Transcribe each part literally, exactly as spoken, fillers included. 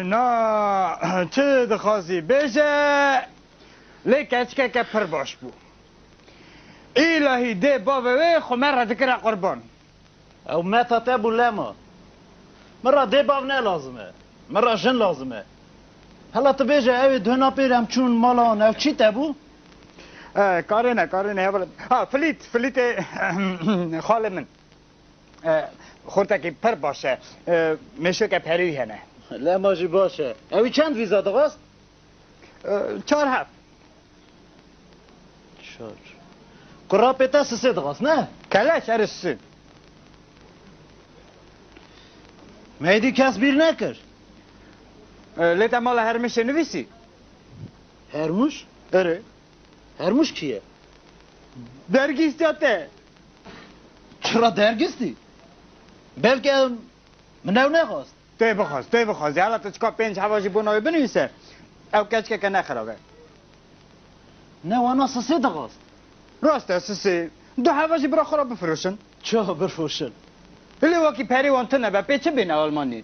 Na, çi dixwazî bêje, lê keçikeke pir baş bû. Îlahî dê bavê wê xwe me re dikire qurban. Ew meta te bû lema. Min re dê bav ne lazim e. Min re jin lazim e. Hela tu bêje ew ê duhna pêr em çûn mala wan, ew çî te bû? E, karê ne, karê ne, heval. Ha, flît, flîtê xalê min. E, xortekî pir baş e. E, mêşoke perî wî hene. Lema jî baş e. Ew ê çend vîza dixwest? E, çar heb. Çar. Kurapê te sisê dixwest, ne? Keleş, erê sisê. Me êdî kes bîr nekir. E, lê te mala Hermişê nivîsî? Hermûş? Erê. Hermûş kî ye? Dergîstiya te. Çira dergîstî? Belke min ew nexwest. Tê bixwaz, tê bixwaz. Hela tu çika pênc heva jî bona wê binivîse, ew keçikeke ne xirab e. Ne wana sisê dixwaz. Rast e, sisê. Du heva jî bira xwe re bifiroşin. Ça bifiroşin? Lê wekî perê wan tune be, pê çi bêne Almanî?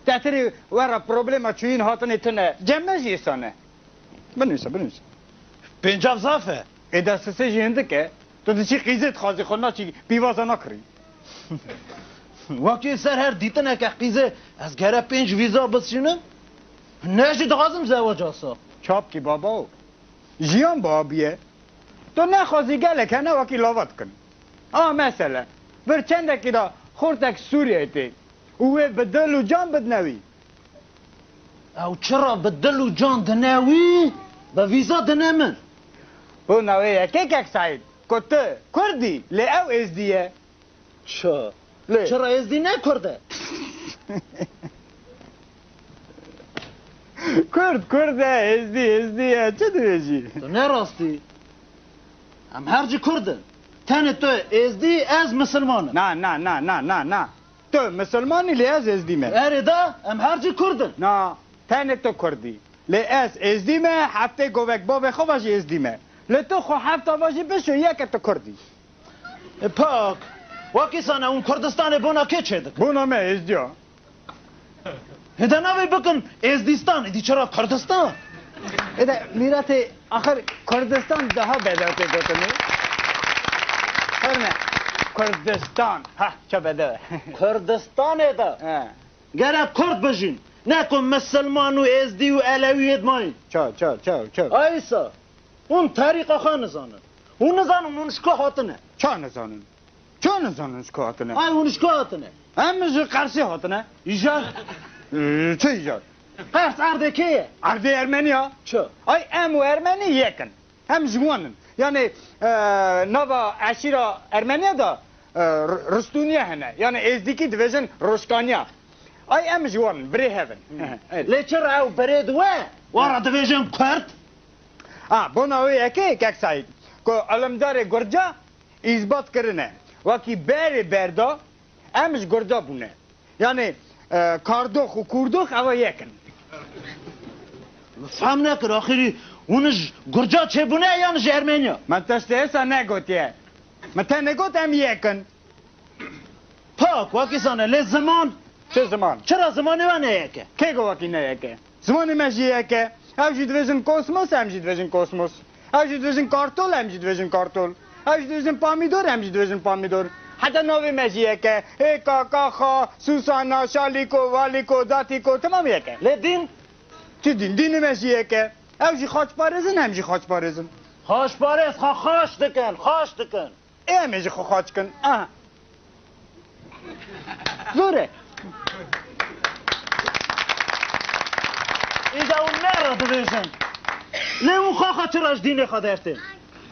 Tetirî we re problema çûyîn hatinê tune. Cem me jî îsa ne. Binivîse, binivîse. Pêncav zaf e. Ê de sisê jî hindik e. Tu diçî qîzê dixwazî, xwe naçî pîvaza nakirî. Wekî ser her dîtineke qîzê ez gere pênc vîza bisînim. Ne jî dixwazim zewaca sa. Çapkî baba o. Jiyan biha bûye. Tu nexwazî gelek hene wekî lava dikin. A mesele. Vir çendekî de xortek Sûriyeyê tê. Û wê bi dil û can bidine wî. Ew çira bi dil û can dine wî, bi vîza dine min. Bona wê yekê kek Seîd, ku tu Kurd î, lê ew Êzdî ye. Çi? Lê. Çira Êzdî ne Kurd e? Kurd, Kurd e, Êzdî, Êzdî ye. Çi dibêjî? Tu ne rastî. Em her cî Kurd in. Tenê tu Êzdî, ez misilman im. Na, na, na, na, na, na. Tu misilman î, lê ez Êzdî me. Erê da, em her cî Kurd in. Na, tenê tu Kurd î. Lê ez Êzdî me, heftê govek bavê xwe ve jî Êzdî me. Lê tu xwe hefta ve jî bişo yeke tu Kurd î. E, pak. Wekî sane hûn Kurdistanê bona kê çêdikin? Bona me Êzdiya. Hêde navê bikin Êzdîstan, êdî çira Kurdistan? Hêde mîratê axir Kurdistan daha bedew tê gotinê. Her ne Kurdistan. Ha, ça bedew e. Kurdistanê de He. Gerek Kurd bijîn. Ne ku misilman û Êzdî û Elewî yê dimayîn. Ça, ça, ça, ça. Aysa. Hûn tarîxa xwe nizanin. Hûn nizanin hûn ji ku hatine. Ça nizanin? Ça nizanin ji ku hatine? Ay hûn ji ku hatine? Em ji Qersê hatine. Îjar? Ee, çi îjar? Qers erdê kê ye? Erdê Ermeniya. Çi? Ay em û Ermenî yek in. Em ji wan in. Yanî, e, nava eşîra Ermeniya de, e, r-, Ristûniye hene. Yanî Êzdîkî dibêjin Roşkaniya. Ay em ji wan in, birê hev in. Lê çira ew birê di we? Wan re dibêjin Kurd? A, bona wê yekê kek Seîd, ku ilimdarê Gurca îsbat kirine. Wekî berê berda, em ji Gurca bûne. Yanî, e, kardox û kûrdox ewa yek in. Fehm nekir, axirî hûn ji Gurca çêbûne yan ji Ermeniya? Min tiştê êsa negotiye. Min tenê got em yek in. Pak, wekî sane, lê ziman? Çi ziman? Çira zimanê we ne yek e? Kê got wekî ne yek e? Zimanê me jî yek e. Ew jî dibêjin kosmos, em jî dibêjin kosmos. Ew jî dibêjin kartol, em jî dibêjin kartol. Ew jî dibêjin pamîdor, em jî dibêjin pamîdor. Heta navê me jî yek e. Ê kaka, xa, Susana, Şalîko, Valîko, Datîko, temam yek e. Lê dîn? Çi dîn? Dînê me jî yek e. Ew jî xaçparêz in, em jî xaçparêz in. Xaçparêz xwe xaç dikin, xaç dikin. Ê em ê ji xwe xaç kin. Aha. Zor e. Îda hûn me re dibêjin. Lê hûn xaxa çira ji dînê xwe dertên?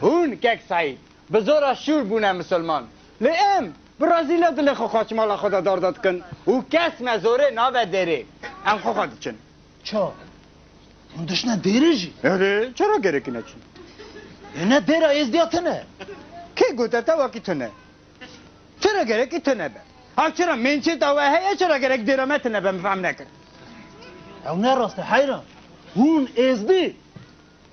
Hûn kek Seîd, bi zora şûr bûne misilman. Lê em bi razîla dilê xwe xaç mala xwe de darda dikin û kes me zorê nabe derê. Em xwe xwe diçin. Ça? Hûn dişine dêrê jî? Erê, çira gerekî neçin? Ê ne dêra êzdiya tune? Kê gote te wekî tune? Çira gerekî tune be? Ha çira mênçê te we heye, çira gerek dêra me tune be, min fehm nekir. Ew ne rast e heyran. Hûn êzdî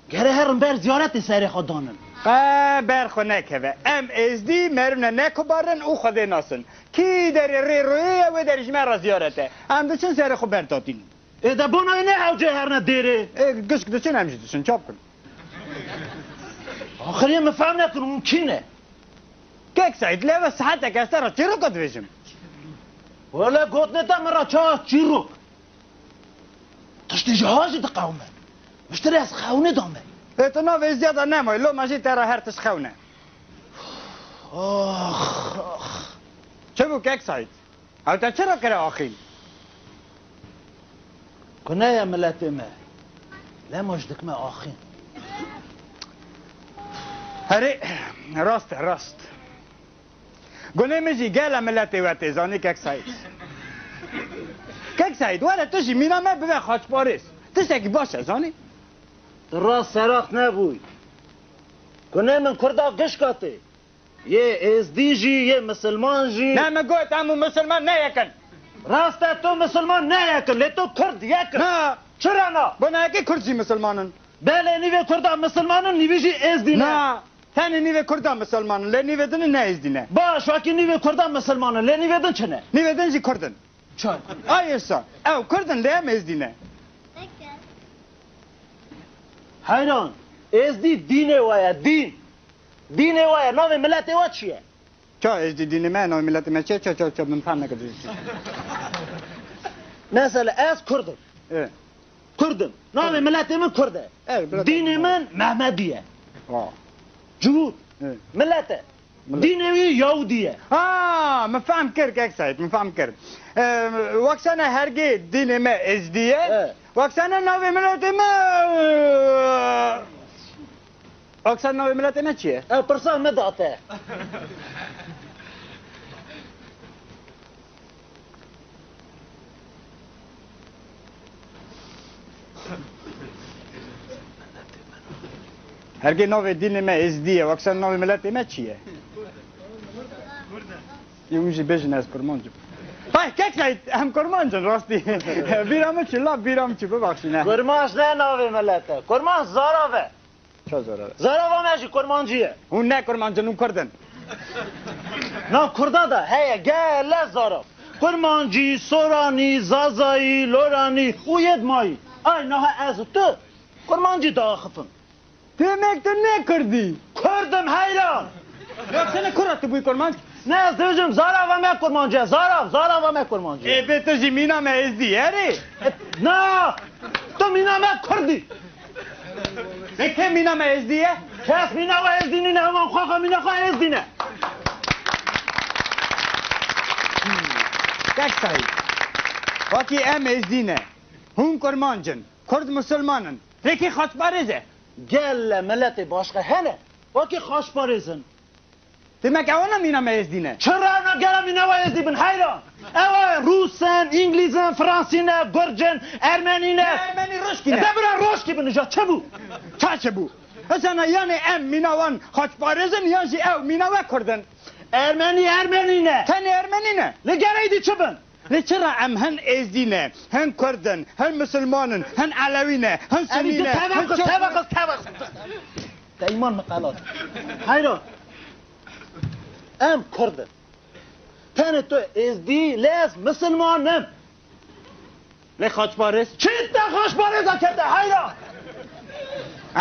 gere herin ber ziyaretê serê xwe danin. Qe ber xwe nekeve. Em êzdî merivne nekubarin û Xwedê nasin. Kî derê rê royê ye wê derê ji me re ziyaret e. Em diçin serê xwe ber dadînin. Ê de bona wê ne hewcê herne dêrê. Ê, gişk diçin, em jî diçin, çap kin. Axirê min fehm nekin hûn kî ne? Kek Seîd, lê ve saetek ez te re çîroka dibêjim. Wele gotine te min re çawa çîrok? Tiştê ji ha jî diqewime. Miştirê ez xewnê dame. Ê, tu navê Êzdiya de nemayî, loma jî te re her tişt xewn e. Ax, ax. Çi bû Kek Seîd? Ew te çira kire axîn? Gune ye miletê me. Lema ji dikme axîn. Herê, rast e, rast. Gunê min jî gele miletê we tê zanî Kek Seîd. Kek Seîd, were tu jî mîna me bibe xaçparêz. Tiştekî baş e, zanî? Tu rast serax nebûyî. Gunê min Kurda gişka tê. Yê Êzdî jî, yê Misilman jî. Ne, min got, em û Misilman ne yek in. Rast e, tu Misilman ne yek in, lê tu Kurd yek in. Na. Çira na? Bona yekê Kurd jî Misilman in. Belê, nîvê Kurda Misilman in, nîvî jî Êzdî ne. Na, tenê nîvê Kurda Misilman in, lê nîvê din ne Êzdî ne. Baş, wekî nîvê Kurda Misilman in, lê nîvê din çi ne? Nîvê din jî Kurd in. Çay. Ay êsa, ew Kurd in, lê em Êzdî ne. Heyran, Êzdî dînê we ye, dîn. Dînê we ye, navê miletê we çi ye? Ça Êzdî dînê me, navê miletê me çi ye? Ça, ça, ça, min fehm nekir. Mesela ez Kurd im. Ê. Kurd im. Navê miletê min Kurd e. Ê, miletê Dînê min. min Mehmedî ye. Wa. Cihûd. Ê. Milet e. Milet. Dînê wî Yahûdî ye. Ha, min fehm kir, Kek Seîd, min fehm kir. Ê, wek sene hergê dînê me Êzdî ye. Ê. Wek sene navê miletê me, Akser navê miletê me çi ye? Ew pirsa min da te. Hergê navê dînê me Êzdî ye, Akser navê miletê me çi ye? Yê hûn jî bêjin ez kurmanc im. Tay, Kek Seîd, em kurmanc in, rastî. Bîra min çi, la bîra min çi, bibaxşîne. Kurmanc ne navê milet e. Kurmanc zarav e. Ça zarav e? Zarava me jî kurmancî ye. Hûn ne kurmanc in, hûn kurd in. Nav kurda de heye gele zarav. Kurmancî, soranî, zazayî, loranî û yê dimayî. Ay niha ez û tu kurmancî diaxifin. Demek tu ne kurd î? Kurd im heyran. Ya sene kura tu bûyî kurmanc? Ne, ez dibêjim zarava me kurmancî ye. Zarav, zarava me kurmancî ye. Ê bê tu jî mîna me êzdî ye rê? E, na! Tu mîna me kurd î. Ê kê mîna me êzdî ye? Kes mîna we êzdî nîne, heman xwe xwe mîna xwe êzdî ne. Tek sayî. Wekî em êzdî ne. Hûn kurmanc in. Kurd misilman in. Lê kê xaçparêz e? Gele miletê başqe hene. Wekî xaçparêz in. Demek ewana mîna me êzdî ne? Çira na gere mîna we êzdî bin heyran? Ew e Rûs in, Îngilîz in, Fransî ne, Gurc in, Ermenî ne. Ne Ermenî, Ruşkî ne. De bira Ruşkî bin, ja çi bû? Ça çi bû? Hesana yanê em mîna wan xaçparêz in yan jî ew mîna we kurd in? Ermenî, Ermenî ne. Tenê Ermenî ne. Li gere êdî çi bin? Lê çira em hin êzdî ne, hin kurd in, hin misilman in, hin elewî ne, hin sunî ne, hin tevaqif, tevaqif, tevaqif. Te îman min qelat. Heyran. Em kurd in. Tenê tu êzdî, lê ez misilman im. Lê xaçparêz? Çi te xaçparêza kete, heyran?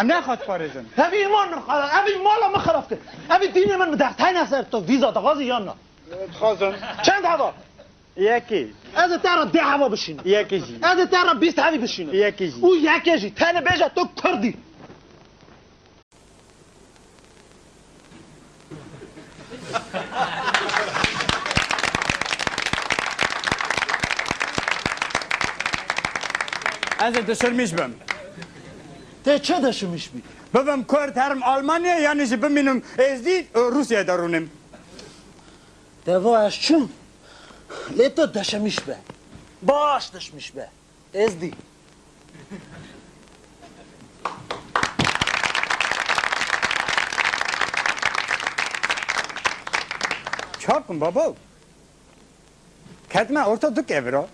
Em ne xaçparêz in. Ev îman min xelat, ev mala min xerab kir. Ev dînê min mi dest heyne ser tu vîza dixwazî yan na? Dixwazim. Çend heva? Yekê. Ez ê te re deh heva bişînim. Yekê jî. Ez ê te re bîst hevî bişînim. Yekê jî. Û yekê jî. Tenê bêje tu kurd î. Ez ê dişirmîş bim. Tê çi dişirmîş bî? Bibim kurd, herim Almanya, yanî jî bimînim êzdî, Rûsyayê de rûnim. Deva ez çûm. Lê tu deşemîş be. Baş deşemîş be. Êzdî. Çakim baba. Ketime orta du kevira.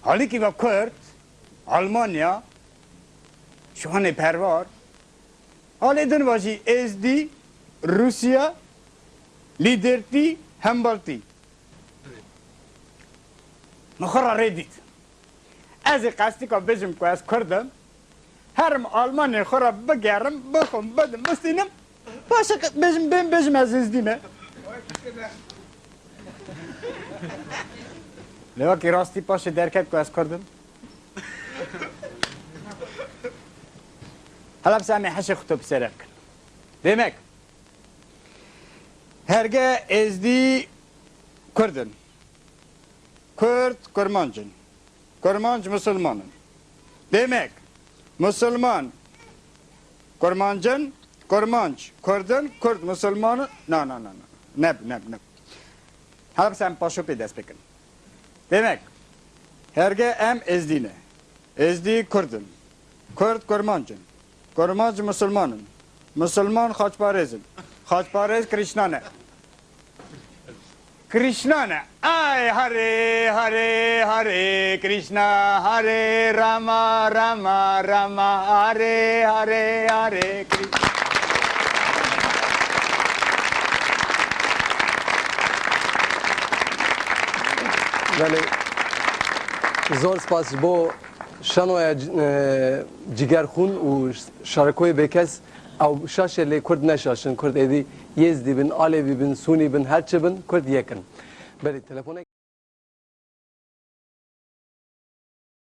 Halîkî ve Kurd, Almanya, Şihanê Pervar, Alê din va jî Êzdî, Rûsya, Lîdertî, Hembaltî. Min xwe re rê dît. Ez ê qestîka bijim ku ez Kurd im. Herim Almanyayê xwe re bigerim, bixwim, bidim, bistînim. Paşê qe-, bêjim, bên bêjim ez Êzdî me. Lê wekî rastî paşê derket ku ez Kurd im. Hela bisa em ê hişê xwe to bi ser re bikin. Demek, herge Êzdî Kurd in. Kurd Kurmanc in. Kurmanc Musulman in. Demek, Musulman Kurmanc in, Kurmanc Kurd in, Kurd Musulman in. Na, na, na, na. Neb, neb, neb. Hela bisa em paşo pê dest pê kin. Demek, herge em Êzdî ne. Êzdî Kurd in. Kurd Kurmanc in. Kurmanc Musulman in. Musulman xaçparêz in. Xaçparêz Krîşna ne. Krîşna ne. Ay Hare, Hare, Hare Krîşna, Hare Rama, Rama, Rama, Hare, Hare, Hare Krîşna. Belê. Zor spas ji bo şanoya c-, e, Cigerxûn û Şarekoyê Bêkes. Ew şaş e lê Kurd ne şaş in. Kurd êdî Yêzdî bin, Alevî bin, Sûnî bin, her çi bin, Kurd yek in. Belê, telefonek.